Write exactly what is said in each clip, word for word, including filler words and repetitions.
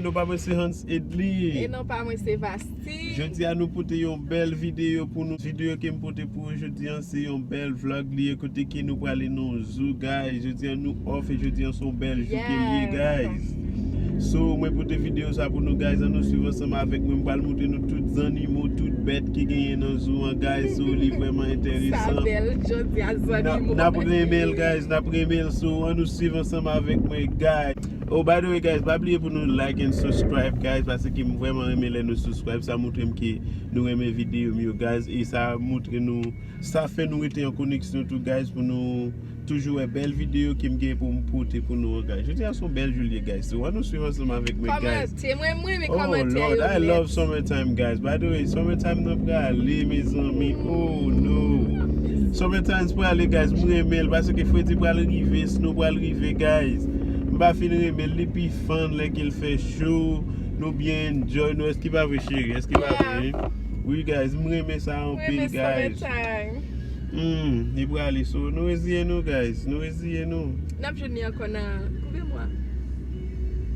Yo, pa mwen se Hans Edly. E non, pa mwen se Vasti. Jodi a nou pote yon bèl videyo pou nou. Videyo ke m pote pou ou jodi a se yon bèl vlog li ye, kote ke nou prale nan zoo, guys. Jodi a nou off e jodi a se yon bèl jou ke li ye, guys. So, mwen pote videyo sa pou nou, guys. Ann nou swiv ansanm avèk mwen. M pral montre nou tout zannimo, tout bèt ki genyen nan zoo an, guys. So, li vrèman enteresan. Sa bèl, jodi a zannimo. N ap renmen l, guys. N ap renmen l. So, ann nou swiv ansanm avèk mwen, guys. Oh, by the way, guys, pa bliye pou nou like and subscribe, guys, paske m vrèman renmen lè nou subscribe. Sa montre m ke nou renmen videyo m yo, guys, e sa montre nou, sa fè nou rete an koneksyon tou, guys, pou nou toujou wè bèl videyo ke m gen pou m pote pou nou an, guys. Jodi a se yon bèl jou li ye, guys. So, ann nou swiv ansanm avèk mwen, guys. Kòmante, mwen, mwen, men kòmante yo nèt. Oh, Lord, I love summertime, guys. By the way, summertime nan prale, mezanmi. Oh, no. Summertime prale, guys. M renmen l, paske fredi pral rive, snow pral rive, guys. M pa fin renmen l, li pi fun lè ke l fè cho, nou byen enjoy, nou, èske pa vre, cheri? Èske pa vre? Wi, guys, m renmen sa anpil, guys. Hmm, li prale, so, nou reziyen nou, guys, nou reziyen nou. N ap jwenn li ankò nan konbyen mwa?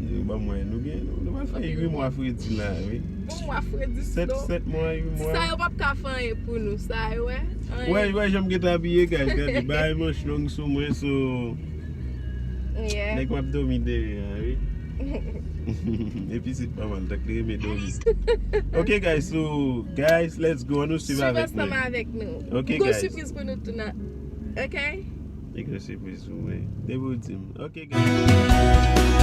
Yo, ban mwen, nou gen, nou, nou pral fè uit mwa fredi la, wi. Bon, mwa fredi, sèt, sèt mwa, uit mwa. Sa yo p ap ka fè anyen pou nou, sa yo, wè? Wè, wè, jan m gentan abiye, guys, gade, bay manch long sou mwen, so, nèg m ap dòmi dèyè a, wi. Epi se pa mal, tank li renmen dòmi. Ok, guys, so, guys, let's go, ann nou swiv avèk mwen. Swiv ansanm avèk nou. Ok, guys. Gon sipriz pou nou tou nan, ok? Li gen sipriz pou mwen. Depi w di m. Ok, guys.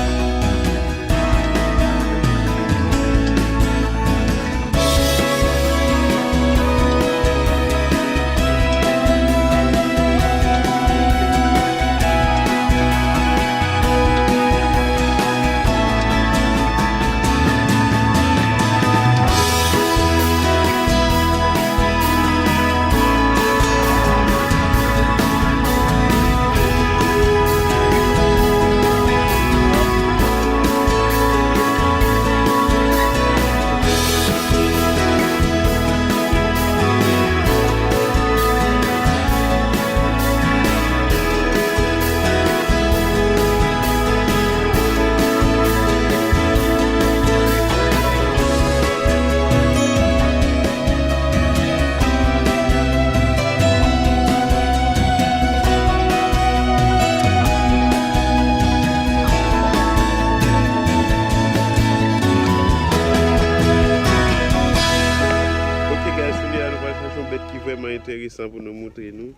Ok, guys, kounye a nou pral chache yon bèt ki vrèman enteresan pou nou montre nou.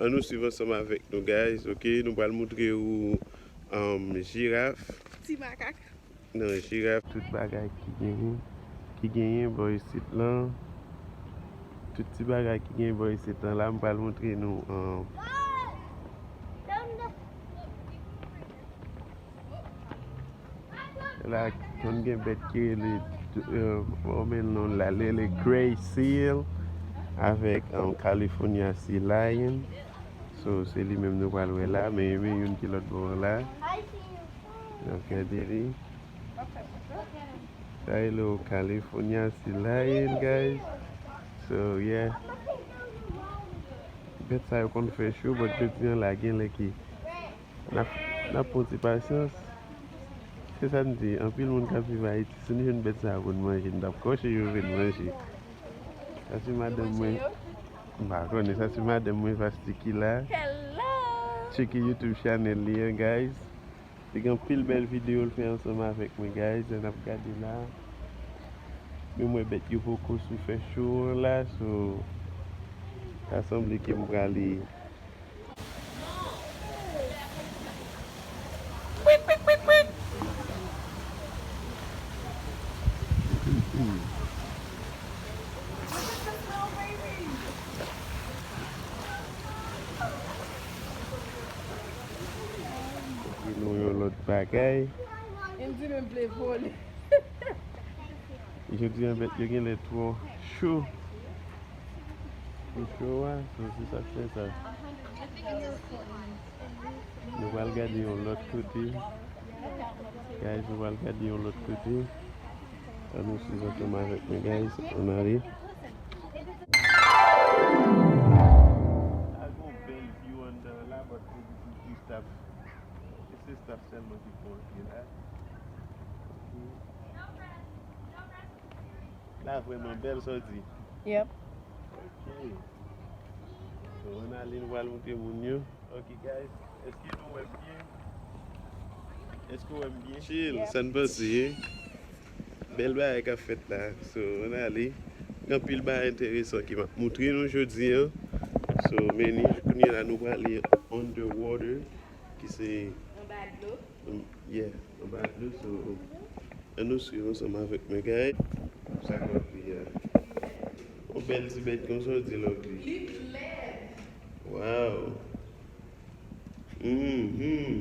Ann nou swiv ansanm avèk nou, guys, ok? Nou pral montre ou, um, jiraf. Ti makak. Non, jiraf, tout bagay ki genyen, ki genyen bò isit lan. Tout ti bagay ki genyen bò isit lan la, m pral montre nou, um, la, konn gen bèt ki rele, euh, kòman l non la, li rele Gray Seal avèk, um, California Sea Lion. So, se li menm nou pral wè la, men, men youn ki lòt bò an la. N ap gade li. Sa rele California Sea Lion, guys. So, yeah. Bèt sa yo konn fè cho, but jodi an la, gen lè ki N ap, n ap pran ti pasyans. Se sa m di, anpil moun k ap viv Ayiti, si nou jwenn bèt sa yo pou n manje, n t ap kòche yo vin manje. Sa se madanm mwen. M pa konnen, sa se madanm mwen, Vasti ki la. Hello! Tcheke YouTube channel li an, guys. Li gen anpil bèl videyo l fè ansanm avèk mwen, guys. N ap gade la. Men mwen bèt yo poko sou fè cho an la, so, ta sanble ke m prale Kwik, kwik, kwik, kwik. Di nou yon lòt bagay. Li di nou vle vole. Jodi an bèt yo genlè twò cho. Pou cho a, so se sa k fè sa. Nou pral gade yon lòt kote. Guys, nou pral gade yon lòt kote. Ann nou swiv ansanm avèk mwen, guys. Ann ale. Sa gon bèl view anndan la, but se staff. Se staff sèlman ki pou antre la. Ok. Vrèman bèl, sa w di? Yep. Ok. So, ann ale, nou pral montre moun yo. Ok, guys. Èske nou wè m byen? Èske w wè m byen? Chill, yeah. Sa n panse, hein? Bèl bagay k ap fèt la. So, ann ale. Gen anpil bagay enteresan ke m ap montre nou jodi a. So, men ni, kounye a la, nou prale underwater, ki se anba dlo. Mm, yeah, anba dlo, so, ann nou swiv ansanm avèk mwen, guys. Sa k ap ri a. Yon bèl ti bèt konsa, w di l ap ri. Li lèd. Wow. Mm-hmm.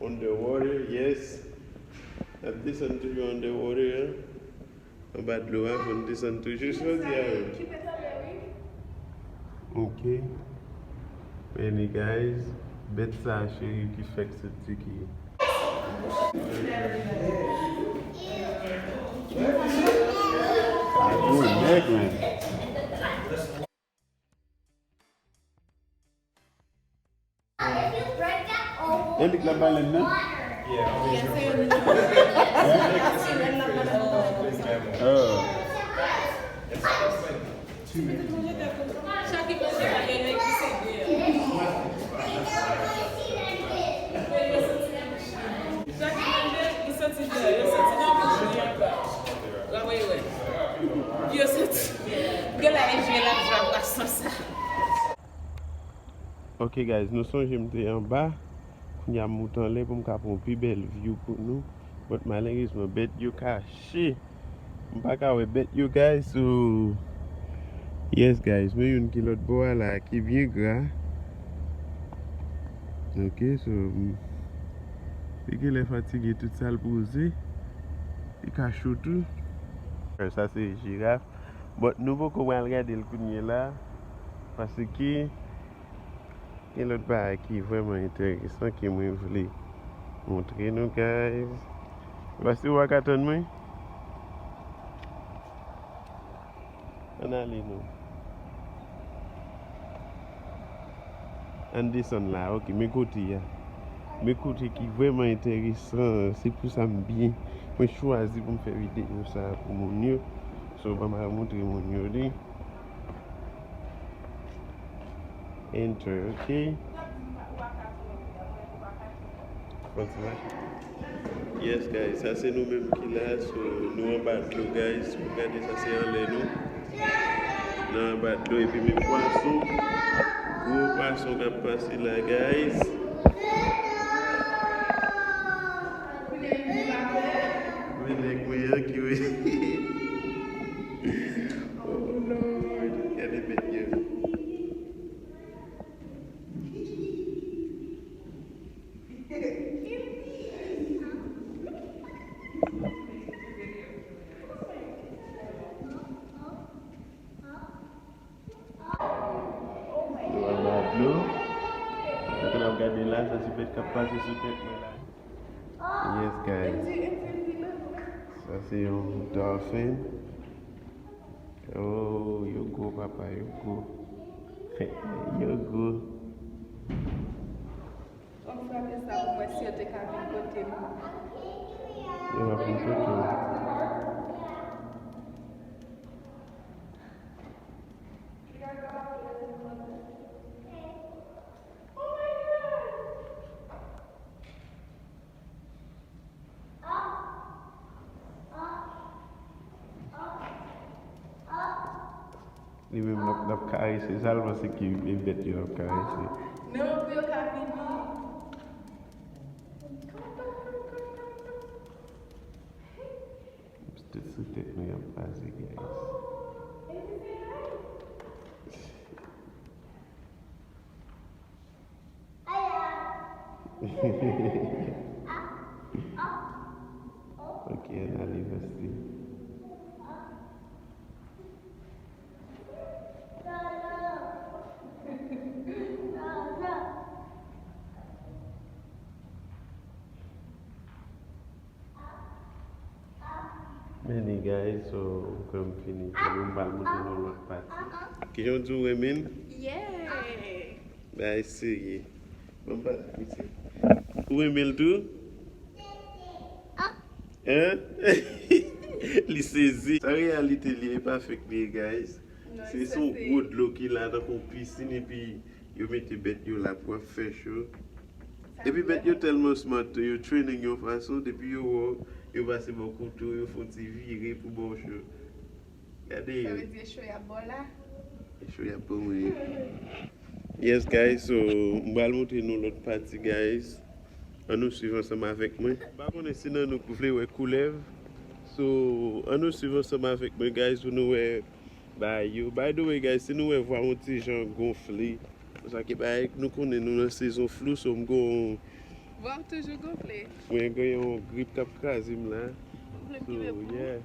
Underwater, yes. N ap desann toujou underwater, hein. Anba dlo a, fò n desann toujou, jodi a menm. Ok. Many guys, bèt sa cheri ki fèk soti ki. Sa gwo nèg, man. E li k la balèn nan? Yeah, se yo menm. Oh. Yo soti. Gen la e jwe la jwa pwason sa. Ok guys, nou sonje m te anba. Kounye a m moute anlè pou m ka pran yon pi bèl view pou nou. But malerezman, bèt yo kache. M pa ka wè bèt yo, guys. So, yes, guys, men youn ki lòt bò a la, ki byen gra. Ok, so, m, li genlè fatige, tout sa l poze. Li ka cho tou. Sa se jiraf. But nou poko pral gade l kounye la. Paske gen lòt bagay ki vrèman enteresan ke mwen vle montre nou, guys. Pase w a ka tann mwen? Ann ale non. Ann desann la, ok, men kote a. Men kote ki vrèman enteresan, se pou sa m byen. Mwen chwazi pou m fè videyo sa a pou moun yo. So, ban m al montre moun yo li. Enter, ok. Kontinye. Yes, guys, sa se nou menm ki la, so, nou anba dlo, guys. Ou gade, sa se anlè nou. Nou anba dlo, epi men pwason. Gwo pwason k ap pase la, guys. Men nèg mwen an ki wè. Oh Lord, gade bèt yo. Nou anba dlo. Sa ke n ap gade la, sa se bèt k ap pase sou tèt mwen la. Yes, guys. Sa se yon dolphin. Oh, yo gwo, papa, yo gwo. Yo gwo. Fòk frape sa pou mwen si yo te ka vin kote m. Yo va vin kote w. Li menm l ap, l ap karese sa, l panse ke e bèt yo l ap karese. Men w ap yo ka vini. Tout sou tèt nou y ap pase, guys. Ok, ann ale, Vasti. Men li, guys, so, m kwè m fini. Pou nou, m pral montre nou lòt pati. Kijan w di w renmen l? Yeah! Bagay serye. Bon, pa, piti. Ou renmen l tou? Hein? Li sezi. Sa reyalite li ye, e pa fake li ye, guys. Se yon gwo dlo ki la tankou yon pisin, epi yo mete bèt yo la pou ap fè cho. Epi bèt yo tèlman smart tou, yo training yon fason, depi yo wè w, yo pase bò kouto, yo fè yon ti vire pou ba w cho. Gade yo. Sa vle di e cho y ap ba w la? E cho y ap ba mwen. Yes, guys, so, m pral montre nou lòt pati, guys. Ann nou swiv ansanm avèk mwen. M pa konnen si nan nou k vle wè koulèv. So, ann nou swiv ansanm avèk mwen, guys, pou nou wè bagay yo. By the way, guys, si nou wè vwa m yon ti jan gonfle, sa ke bagay nou konnen nou nan sezon flou, so m gon Vwa w toujou gonfle. Mwen gen yon grip k ap kraze m la. Ou vle m So, pile pou ou? Yeah.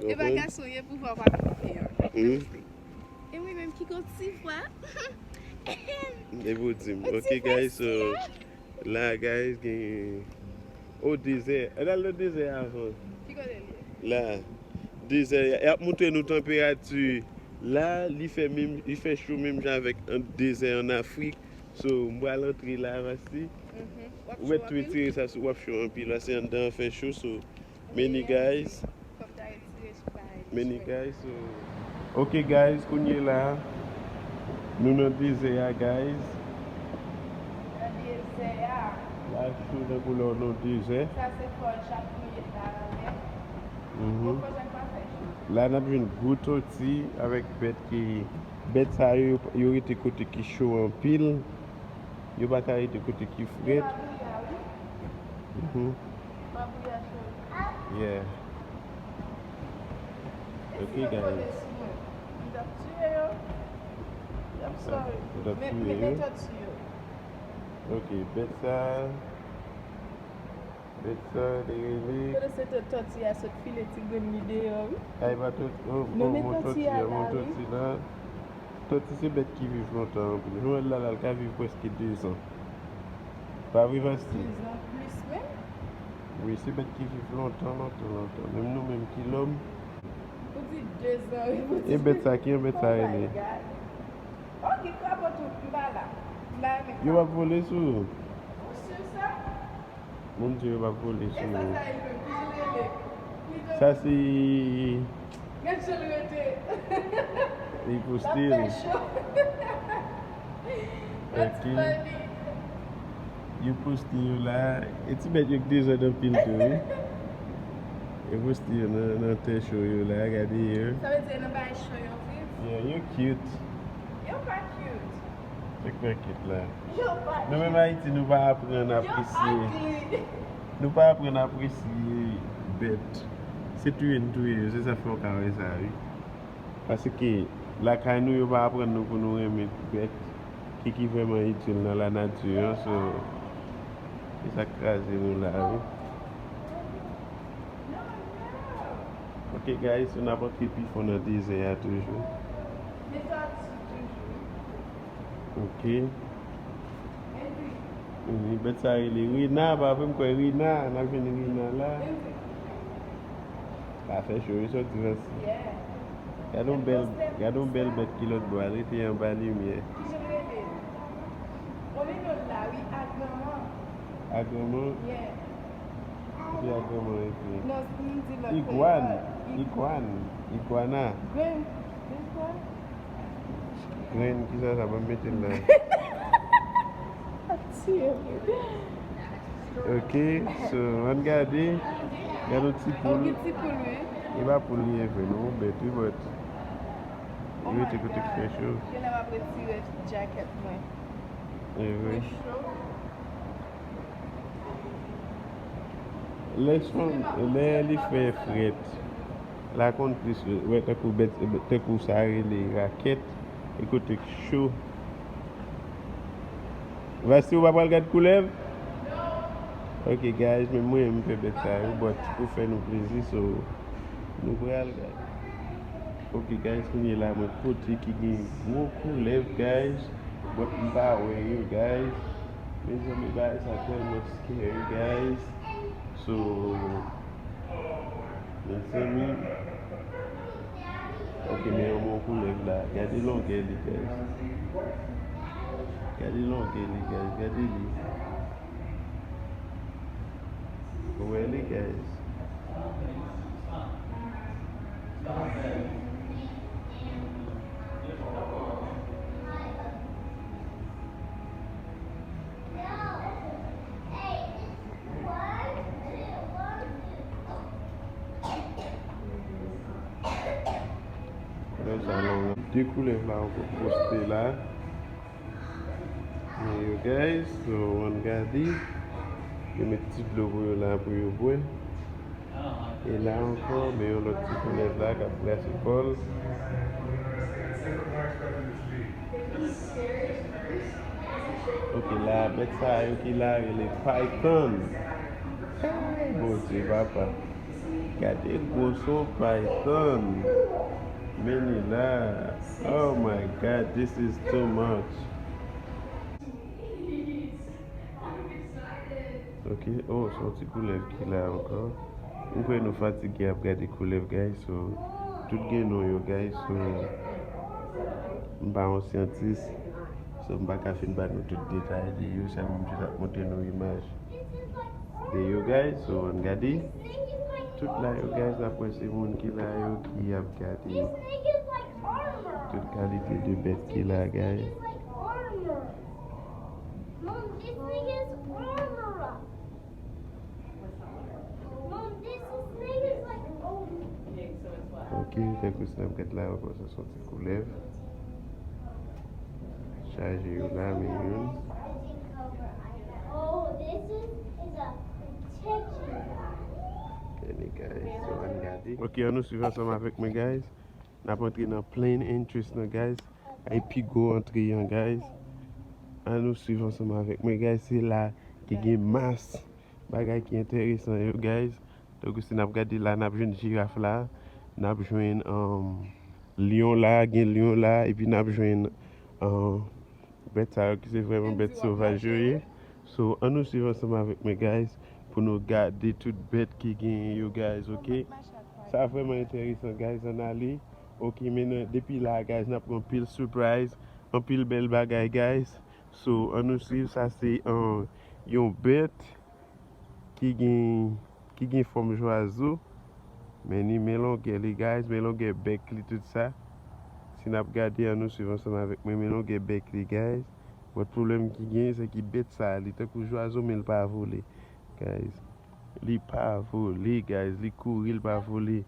E pa gason ye pou vwa w pa gonfle an. Hmm? E mwen menm ki gon ti vwa. E pou di m. Ok, guys, so, la, guys, gen o dezè. Ann al nan dezè avan. Ki kote l ye? La. Dezè, y ap montre nou tanperati. La, li fè menm, li fè cho menm jan avèk an dezè ann Afrik. So, m pral antre la, Vasti. Mhm. Ou mèt tou retire sa sou, w ap cho anpil. Vasti anndan an fè cho, so, many guys. Many guys, so. Ok, guys, kounye la, nou nan dezè a, guys. Nan dezè a. La cho tankou lè w nan dezè. Sa se fòj ap touye la, anlè. Mhm. Bon, fòj ak pa fè cho. La, n ap jwenn gwo tòti avèk bèt ki, bèt sa yo, yo rete kote ki cho anpil. Yo pa ka rete kote ki frèt. Mhm. Yeah. Ok, guys. Yo t ap tiye yo. Ok, bèt sa. Bèt sa, li rele. Kote se tòti a sot file ti grenn li deyò, wi. Ay, pa tòti, oh, oh, mon tòti a, mon tòti la. Tòti se bèt ki viv lontan anpil. Nou wè l la, la, l ka viv prèske dezan. Pa vre, Vasti? Dezan plis menm? Wi, se bèt ki viv lontan, lontan, lontan. Menm nou menm ki lòm. Ou di dezan, wi, ou di. E bèt sa, ki yon bèt sa rele? Oh my God. Oh, gen krapo tou, m pa la. M pa renmen krapo. Yo p ap vole sou ou? Ou si sa? Moun di yo p ap vole sou ou. E sa sa ye menm? Kijan l rele? Sa se Gad jan l rete. Li poste l. L ap fè cho. Ok. That's funny. Yo poste yo la. E ti bèt yo k dezòd anpil tou, wi. Yo poste yo nan, nan tè cho yo la. Gade yo. Sa vle di nan bagay cho yo viv? Yeah, yo cute. Yo pa cute. Check market la. Nou menm Ayiti, nou pa aprann apresye. Nou pa aprann apresye bèt. Se touye n touye yo, se sa fè w ka wè sa, wi. Paske lakay nou, yo pa aprann nou pou nou renmen bèt ki, ki vrèman itil nan lanati an, so, se sa k kraze nou la, wi. Ok, guys, so n ap antre pi fon nan dezè a toujou. Ok. Wi, bèt sa rele rena, pa vre, m kwè rena, n ap jwenn rena la. Sa fè cho, wi, sòti Vasti. Gade yon bèl, gade yon bèl bèt ki lòt bò a, l rete anba limyè. Agranman? Kote agranman ekri? Igwan. Igwan. Igwana. Grenn. Grenn kwa? Grenn, kisa sa? Ban m mete l la. Ap tiye m. Ok, so, ann gade. Gade yon ti poul. Yon ti poul, wi. E pa poul li ye vre, non, yon bèt, wi, but. Li rete kote k fè cho. Genlè m ap retire jakèt mwen. E vre. Li cho. Lè son, lè li fè frèt, la konn plis, wè, tankou bèt, tankou sa rele rakèt, e kote k cho. Vasti, ou pa pral gad koulèv? Ok, guys, men mwen, m fè bèt sa yo, but pou fè nou plezi, so, nou pral gade. Ok, guys, kounye la, mwen kote ki gen gwo koulèv, guys. But m pa wè yo, guys. Mezanmi, bagay sa tèlman scary, guys. So, mezanmi. Ok, men yon bon koulèv la. Gade longè li, guys. Gade longè li, guys. Gade li. Ou wè li, guys. Lè sa long. De koulèv la ankò poste la. Men yo, guys, so, ann gade. Yo met ti dlo pou yo la pou yo bwè. E la ankò, men yon lòt ti koulèv la k ap brase kò l. Ok, la, bèt sa yo ki la rele python. Hey, Bondye, papa. Gade gwoso python. Men li la. Oh my God, this is too much. Ok, oh, se yon ti koulèv ki la ankò. M kwè nou fatige ap gade koulèv, guys, so, tout gen non yo, guys, so, m pa yon syantis, so, m pa ka fin ba nou tout detay de yo, sèlman m jis ap montre nou imaj de yo, guys, so, ann gade. Tout la yo, guys, n ap wè se moun ki la yo ki ap gade tout kalite de bèt ki la, guys. Mom, this nigga's armor. Mom, this is nigga's like, oh. Ok, tankou sa n ap gade la ankò, sa se yon ti koulèv. Chaje yo la, men youn. Oh, this is, is a protection. Anyway, guys, so ann gade. Ok, ann nou swiv ansanm avèk mwen, guys. N ap antre nan plain entrance nan, guys. Ay pi gwo antre an, guys. Ann nou swiv ansanm avèk mwen, guys. Se la ki gen mas bagay ki enteresan yo, guys. Tankou si n ap gade la, n ap jwenn jiraf la, n ap jwenn, um, lyon la, gen lyon la, epi n ap jwenn, um, bèt sa yo ki se vrèman bèt sovaj yo ye. So, ann nou swiv ansanm avèk mwen, guys, pou nou gade tout bèt ki genyen yo, guys, ok? Sa vrèman enteresan, guys, ann ale. Ok, men nan, depi la, guys, n ap gen anpil surprise, anpil bèl bagay, guys. So, ann nou swiv, sa se, uh, yon bèt ki gen, ki gen fòm jwazo. Men li, men longè li, guys, men longè bèk li, tout sa. Si n ap gade, ann nou swiv ansanm avèk mwen, men longè bèk li, guys. But pwoblèm ki gen, se ki bèt sa, li tankou jwazo, men li pa vole, guys. Li pa vole, guys, li kouri, li pa vole.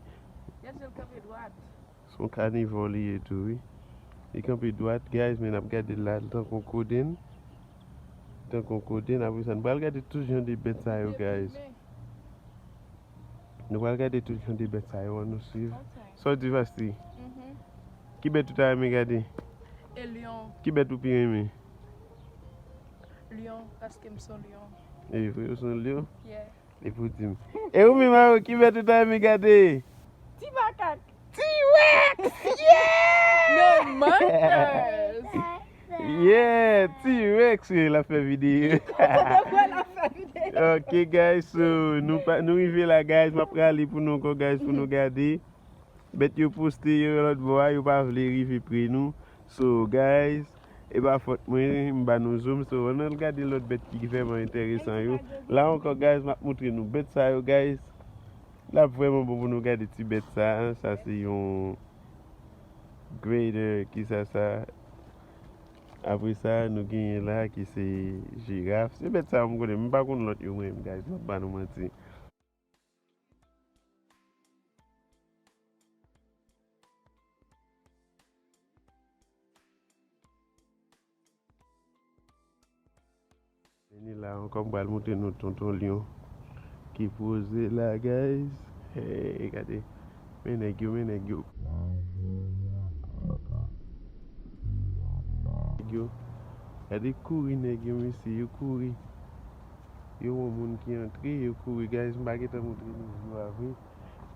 Gade l kanpe dwat. Se yon kanivò li ye tou, wi. Li kanpe dwat, guys, men n ap gade l la, li tankou yon kodenn. Li tankou yon kodenn, apre sa, nou pral gade tout jan de bèt sa yo, guys. Nou pral gade tout jan de bèt sa yo, ann nou swiv. Ok. Sa w di, Vasti? Mhm. Ki bèt ou ta renmen gade? E lyon. Ki bèt ou pi renmen? Lyon, paske m se yon lyon. E vre, ou se yon lyon? Yeah. Li pou di m. E ou menm, Maro, ki bèt ou ta renmen gade? Ti makak. T-Rex! Yeah! Non, Monsters! Yeah, T-Rex, wi, l ap fè videyo. L ap fè videyo. Ok, guys, so, nou pa, nou rive la, guys, m ap rale pou nou ankò, guys, pou nou gade. Bèt yo poste yo lòt bò a, yo pa vle rive pre nou. So, guys, e pa fòt mwen, m ba nou zoom. So, ann al gade lòt bèt ki vrèman enteresan yo. La ankò, guys, m ap montre nou bèt sa yo, guys. L ap vrèman bon pou nou gade ti bèt sa a. Sa se yon gator, ki sa sa. Apre sa, nou genyen la ki se jiraf. Se bèt sa yo m konnen, m pa konn lòt yo mwen menm, guys, m ap ba nou manti. Vini la ankò, m pral montre nou tonton lyon ki poze la, guys. Hey, gade. Men nèg yo, men nèg yo. Nèg yo. Gade kouri nèg yo, mesye, yo kouri. Yo wè yon moun ki antre, yo kouri, guys. M pa gentan montre nou view a vre.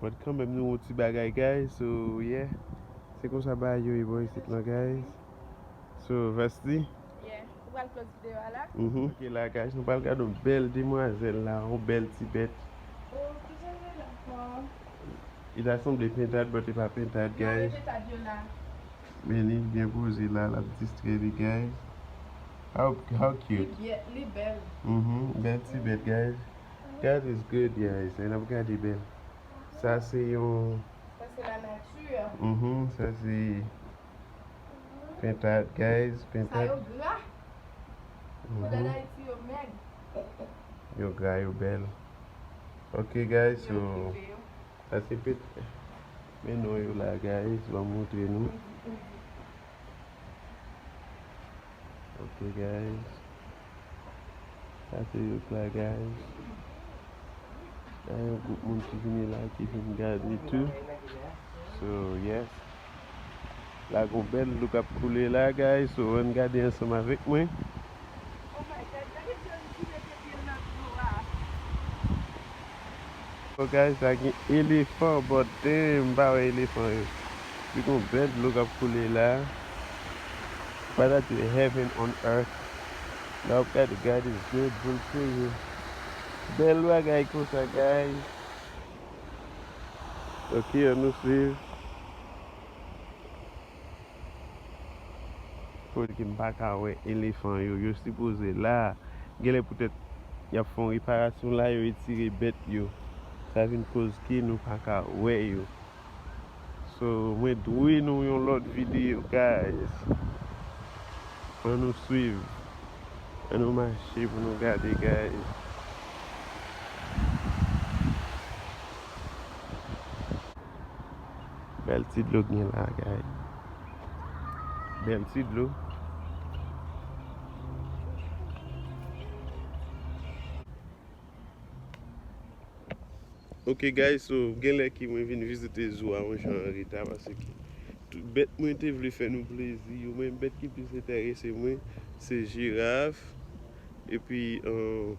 But kanmenm, nou wè yon ti bagay, guys. So, yeah. Se konsa bagay yo ye bò isit lan, guys. So, Vasti? Yeah. Ou pral close videyo a la? Mhm. Ok, la, guys, nou pral gade yon bèl demwazèl la, yon bèl ti bèt. Oh, ki jan l ye la ankò? Li ta sanble pentad, but li pa pentad, guys. Li pa pentad yo la. Men li byen poze la, l ap distrè li, guys. How, how cute. Li byen, li bèl. Mhm, bèl ti bèt, guys. God is good, guys. And ap gade bèl. Sa se yon... Sa se la nati. Mhm, sa se pentad, guys. Pentad. Sa yo gra. Pentad Ayiti yo mèg. Yo gra, yo bèl. Ok, guys, so... Sa se pet... Men non yo la, guys. Ban m montre nou. Ok, guys. Sa se yo la, guys. Gen yon gwoup moun ki vini la, ki vin gade tou. So, yes. La gon bèl dlo k ap koule la, guys. So, ann gade ansanm avèk mwen. So, guys, la gen elefan, but damn, m pa wè elefan yo. Li gon bèl dlo k ap koule la. What a heaven on earth. Love that God is good, boul kreye. Bèl bagay konsa, guys. Ok, ann nou swiv. Kote ke m pa ka wè elefan yo, yo sipoze la. Genlè poutèt y ap fè yon reparasyon la, yo retire bèt yo. Sa vin koz ke nou pa ka wè yo. So, mwen dwe nou yon lòt videyo, guys. Ann nou swiv. Ann nou mache pou nou gade, guys. Bèl ti dlo k gen la, guys. Bèl ti dlo. Ok, guys, so, genlè ke mwen vin vizite zoo a yon jan an reta, paske tout bèt mwen te vle fè nou plezi, yo menm bèt ki plis enterese mwen, se jiraf, epi, euh,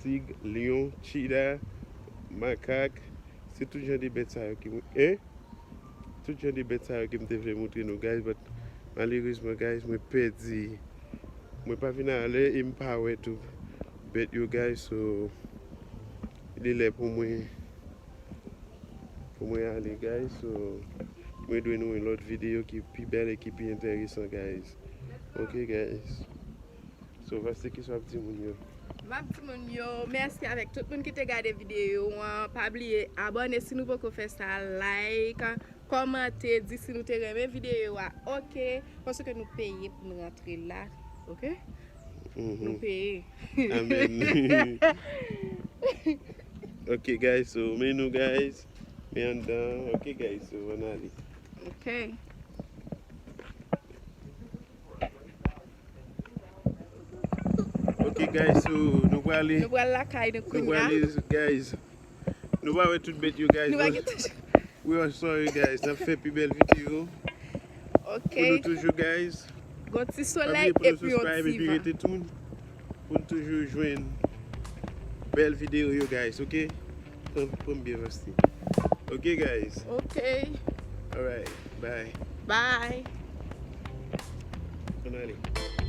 tig, lyon, chita, makak, se tout jan de bèt sa yo ki mwen, en? Tout jan de bèt sa yo ke m te vle montre nou, guys, but malerezman, guys, mwen pèdi. Mwen pa vin alè e m pa wè tout bèt yo, guys, so, li lè pou mwen, pou mwen ale, guys, so, mwen dwe nou yon lòt videyo ki pi bèl e ki pi enteresan, guys. Ok, guys. So, Vasti, kisa w ap di moun yo? M ap di moun yo, mèsi avèk tout moun ki te gade videyo an. Pa bliye abòne si nou poko fè sa, like, kòmante, di si nou te renmen videyo a, ok? Paske nou peye pou nou rantre la, ok? Nou peye. Amen. Ok, guys, so, men nou, guys. Men anndan. Ok, guys, so, ann ale. Ok. Ok, guys, so, nou prale. Nou pral lakay nou kounye a. Nou prale, guys. Nou pa wè tout bèt yo, guys. Nou pa gen tout. We are sorry, guys. N ap fè pi bèl videyo. Ok. Pou nou toujou, guys. Gon ti solèy epi yon ti van. Pa bliye pou nou subscribe epi rete tuned pou n toujou jwenn bèl videyo yo, guys, ok? Pran, pran byen, Vasti. Ok, guys. Ok. Alright, bye. Bye. Ann ale.